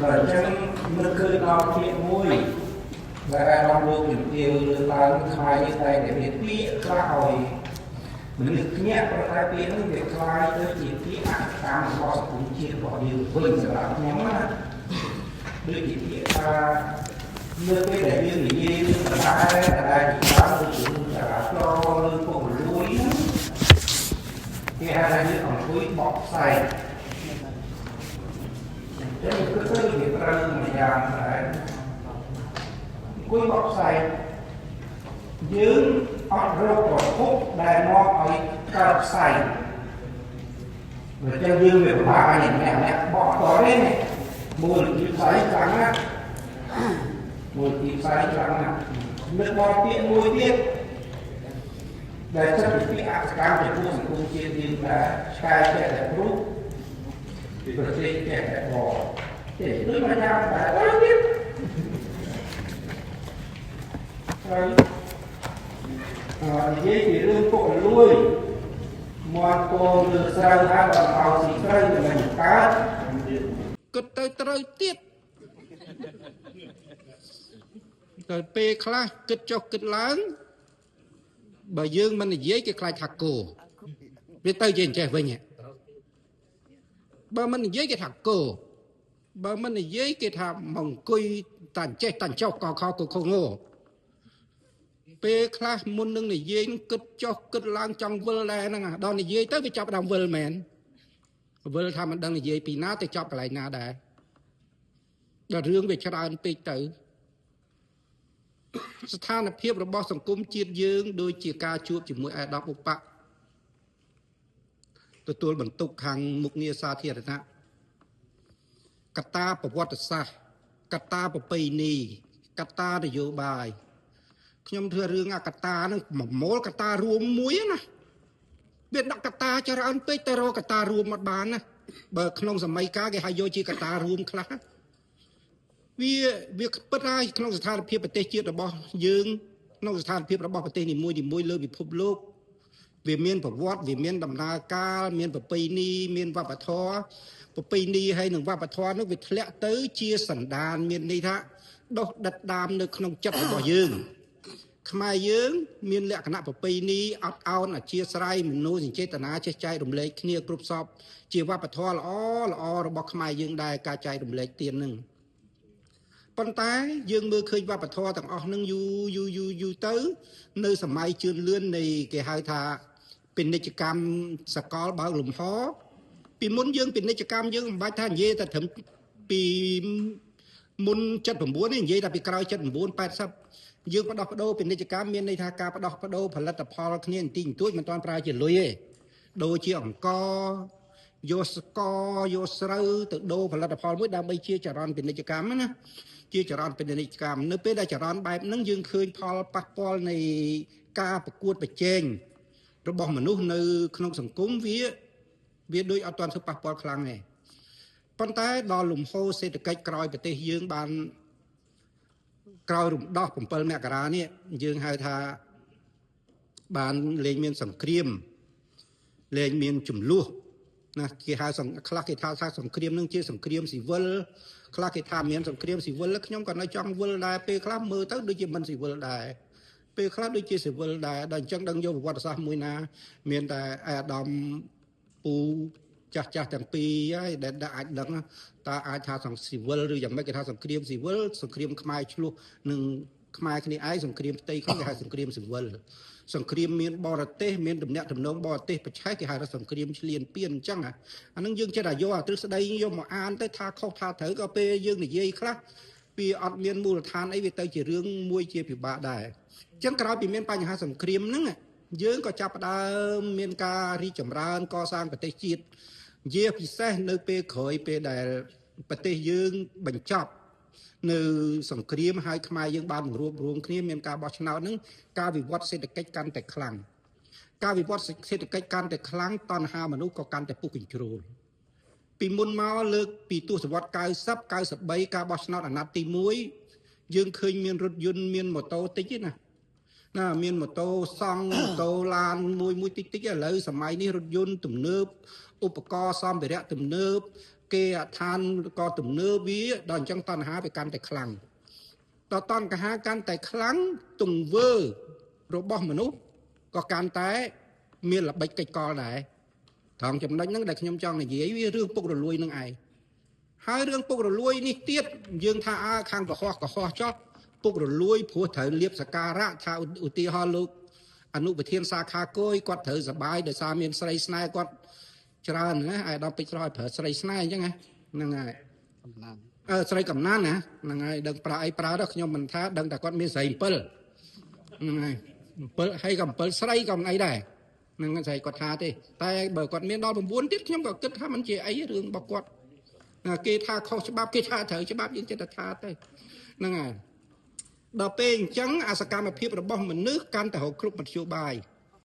បើអញ្ចឹងនឹកឃើញដល់ពាក្យមួយដែលអាដាមលោកជំទាវលើកឡើងខ្មែរយើងតែងតែមានពាក្យខ្លះឲ្យមនុស្សភ្ញាក់ប្រតែពាក្យនោះវាคล้ายទៅជាពាក្យអកម្មរបស់សង្គមជាតិរបស់យើងវិញសម្រាប់ខ្ញុំណាដូចជាពាក្យថានៅពេលដែលយើងនិយាយរឿងដដែលដដែលជាច្រើនដូចជារឿងចរាចរណ៍ឬពុករលួយហ្នឹងគេហៅថាយើងអង្គុយបកផ្សែងតែគឺទៅវាត្រូវមួយយ៉ាងដែរអង្គុយបកផ្សែងយើងអត់រកប្រភពដែលនាំឲ្យកើតផ្សែងបើចឹងយើងវាពិបាកហើយអ្នកអ្នកបកតទេមូលនិធិផ្សែងខ្លាំងណាស់មូលនិធិផ្សែងខ្លាំងណាស់នឹកដល់ពាក្យមួយទៀតដែលសិតពីពាក្យអសកម្មចំពោះសង្គមជាតិយើងដែលឆ្កែចេះតែព្រុសប្រទេសចេះតែបទេដូចមកយ៉ាងតែត្រូវទៀតត្រូវនិយាយពីរឿងពុករលួយមាត់ពោលលើស្រូវហើយដល់ឲ្យស៊ីស្រូវទៅមិនកើត គិតទៅត្រូវទៀតដល់ពេលខ្លះគិតចុះគិតឡើងបើយើងមិននិយាយគេខ្លាចថាគោវាទៅជាអញ្ចេះវិញបើមិននិយាយគេថាគោបើមិននិយាយគេថាមកអង្គុយតាអញ្ចេះតាអញ្ចោះកខកខងោពេលខ្លះមុននឹងនិយាយគិតចុះគិតឡើងចង់វិលដែរហ្នឹងដល់និយាយទៅវាចាប់ដើមវិលមែនវិលថាមិនដឹងនិយាយពីណាទៅចប់កន្លែងណាដែរដល់រឿងវាច្រើនពេកទៅស្ថានភាពរបស់សង្គមជាតិយើងដូចជាការជួបជាមួយអាដាមឧបៈទទួលបន្ទុកខាងមុខងារសាធារណៈកត្តាប្រវត្តិសាស្ត្រកត្តាប្រពៃណីកត្តានយោបាយខ្ញុំធ្វើរឿងអាកត្តាហ្នឹងប្រមូលកត្តារួមមួយណាវាដាក់កត្តាច្រើនពេកតែរកកត្តារួមអត់បានណាបើក្នុងសម័យកាលគេហៅយកជាកត្តារួមខ្លះវាពិតហើយក្នុងស្ថានភាពប្រទេសជាតិរបស់យើងក្នុងស្ថានភាពរបស់ប្រទេសនីមួយៗលើពិភពលោកវាមានប្រវត្តិវាមានដំណើរកាលមានប្រពៃណីមានវប្បធម៌ប្រពៃណីហើយនឹងវប្បធម៌នោះវាធ្លាក់ទៅជាសន្តានមានន័យថាដុះដិតដាមនៅក្នុងចិត្តរបស់យើងខ្មែរយើងមានលក្ខណៈប្រពៃណីអត់ឱនអធិស្ឋានមនោសញ្ចេតនាចេះចែករំលែកគ្នាគ្រប់សពជាវប្បធម៌ល្អល្អរបស់ខ្មែរយើងដែរការចែករំលែកទាននឹងប៉ុន្តែយើងមើលឃើញវប្បធម៌ទាំងអស់នឹងយូរយូរយូរយូរទៅនៅសម័យជឿនលឿននៃគេហៅថាពាណិជ្ជកម្មសកលបើកលំហពីមុនយើងពាណិជ្ជកម្មយើងមិនបាច់ថានិយាយតែត្រឹមពីមុន79ទេនិយាយតែពីក្រោយ79 80យើងបដោះបដូរពាណិជ្ជកម្មមានន័យថាការបដោះបដូរផលិតផលគ្នាបន្តិចបន្តួចមិនទាន់ប្រើជាលុយទេដូរជាអង្ករយកស្ករយកស្រូវទៅដូរផលិតផលមួយដើម្បីជាចរន្តពាណិជ្ជកម្មណាជាចរន្តពាណិជ្ជកម្មនៅពេលដែលចរន្តបែបហ្នឹងយើងឃើញផលប៉ះពាល់នៃការប្រកួតប្រជែងរបស់មនុស្សនៅក្នុងសង្គមវាដូចអត់ទាន់ធ្វើប៉ះពាល់ខ្លាំងទេប៉ុន្តែដល់លំហូរសេដ្ឋកិច្ចក្រោយប្រទេសយើងបានក្រោយរំដោះ7មករានេះយើងហៅថាបានលែងមានសង្គ្រាមលែងមានចំនួនណាគេហៅខ្លះគេថាសង្គ្រាមនឹងជាសង្គ្រាមស៊ីវិលខ្លះគេថាមានសង្គ្រាមស៊ីវិលខ្ញុំក៏នៅចង់វិលដែរពេលខ្លះមើលទៅដូចជាមិនស៊ីវិលដែរពេលខ្លះដូចជាស៊ីវិលដែរដល់អញ្ចឹងដឹងយកប្រវត្តិសាស្ត្រមួយណាមានតែអាដាមពូចាស់ចាស់ទាំងពីរហើយដែលអាចដឹងតើអាចថាសង្ស៊ីវិលឬយ៉ាងម៉េចគេថាសង្គ្រាមស៊ីវិលសង្គ្រាមខ្មែរឆ្លោះនឹងខ្មែរគ្នាឯងសង្គ្រាមផ្ទៃក្នុងគេហៅសង្គ្រាមស៊ីវិលសង្គ្រាមមានបរទេសមានទំនាក់ទំនងបរទេសប្រឆេះគេហៅថាសង្គ្រាមឈ្លានពានអញ្ចឹងអានឹងយើងចេះតែយកអាទ្រឹស្ដីយកមកអានទៅថាខុសថាត្រូវក៏ពេលយើងនិយាយខ្លះវាអត់មានមូលដ្ឋានអីវាទៅជារឿងមួយជាពិបាកដែរអញ្ចឹងក្រោយពីមានបញ្ហាសង្គ្រាមហ្នឹងយើងក៏ចាប់ផ្ដើមមានការរីកចម្រើនកសាងប្រទេសជាតិជាពិសេសនៅពេលក្រោយពេលដែលប្រទេសយើងបញ្ចប់នៅសង្គ្រាមហើយខ្មែរយើងបានបង្រួបរួមគ្នាមានការបោះឆ្នោតហ្នឹងការវិវត្តសេដ្ឋកិច្ចកាន់តែខ្លាំងការវិវត្តសេដ្ឋកិច្ចកាន់តែខ្លាំងតណ្ហាមនុស្សក៏កាន់តែពុះកញ្ជ្រោលពីមុនមកលើកពីទសវត្ស90 93ការបោះឆ្នោតអាណត្តិទី1យើងឃើញមានរថយន្តមានម៉ូតូតិចទេណាមានម៉ូតូសង់ម៉ូតូឡានមួយមួយតិចតិចឥឡូវសម័យនេះរថយន្តទំនើបឧបករណ៍សម្ភារៈទំនើប គេអឋានក៏ទំនើវាដល់អញ្ចឹងតណ្ហាវាកាន់តែខ្លាំងដល់តណ្ហាកាន់តែខ្លាំងទង្វើរបស់មនុស្សក៏កាន់តែមានល្បិចកិច្ចកលដែរត្រង់ចំណុចហ្នឹងដែលខ្ញុំចង់និយាយវារឿងពុករលួយនឹងឯងហើយរឿងពុករលួយនេះទៀតយើងថាអើខាងកុហកកុហកចោះពុករលួយព្រោះត្រូវលៀបសការៈថាឧទាហរណ៍លោកអនុប្រធានសាខាគយគាត់ត្រូវសបាយដោយសារមានស្រីស្នេហ៍គាត់ច្រើនណាអាយដល់ពេជ្រស្រស់ឲ្យប្រើស្រីស្នេហ៍អញ្ចឹងណាហ្នឹងហើយ កំណាន អឺស្រីកំណានណាហ្នឹងហើយដឹងប្រើអីប្រើដល់ខ្ញុំមិនថាដឹងតែគាត់មានស្រី7ហ្នឹងហើយ7ហើយក៏7ស្រីក៏មិនអីដែរហ្នឹងស្រីគាត់ថាទេតែបើគាត់មានដល់9ទៀតខ្ញុំក៏គិតថាมันជាអីរឿងរបស់គាត់គេថាខុសច្បាប់គេថាត្រូវច្បាប់យើងចិត្តតែថាទៅហ្នឹងហើយដល់ពេលអញ្ចឹងអាសកម្មភាពរបស់មនុស្សកាន់តែរកគ្រប់មធ្យោបាយ